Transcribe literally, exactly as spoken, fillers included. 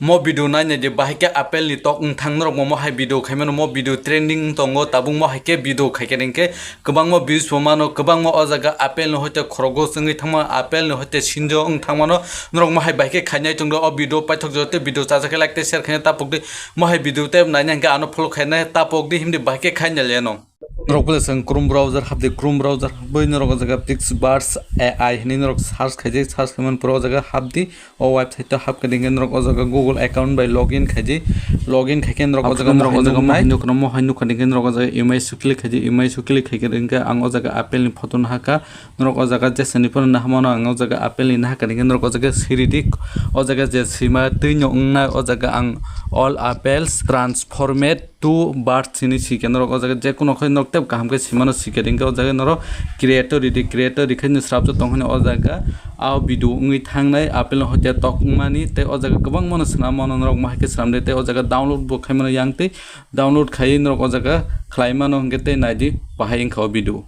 Mo video nainai di bahai khe apple ni tok wngthang norok mo mohai video khaimano, mo video trending wng tongo, tabuk mohai khe video khaikhe ringkhe kwbangma views bo mano, kwbangma o jaga apple ni hoite khorogo wngwi thangma, apple ni hoite sinjo wng thangmano, norok mohai bahai khe khainai tongdo. O video paithok jora tei video chajakhe like tei share khaina tapok di, mohai video tei naina hwnkhe ano follow khaina tapok di, himdi bahai khe khaina leno. Norok bole chwng Chrome browser hapdi, Chrome browser hapwi norok o jaga Pixbirds A I hinwi norok search khaidi, search khaimani pore o jaga hapdi, o website o hapkha dingkhe norok o jaga Google account bai login khaidi, login khaikhe norok o jaga norok o jaga mohai nukha, mohai nukha dingkhe norok o jaga image o click khaidi, image o click khaikhe dingkhe ang o jaga apple ni photo nahakha, norok o jaga jesani phano nahamano ang o jaga apple ni nahakha dingkhe norok o jaga siridi, o jaga je sima twino wngnai o jaga ang all apples transformed two birds hinwi sikha norok o jaga, je kuno khe norok tei kaham khe simano sikha ringkha o jaga norok creator ridi, creator rikhe no srabjak tong hwnwi o jaga a video wngwi thangnai apple no hoite tok wngmani tei o jaga kwbangmano swnam mano norok mohai khe swnamdi tei o jaga download bo khaimano yang tei download khaiwi norok o jaga khlaimano hwnkhe tei naidi bahai wngkha o video.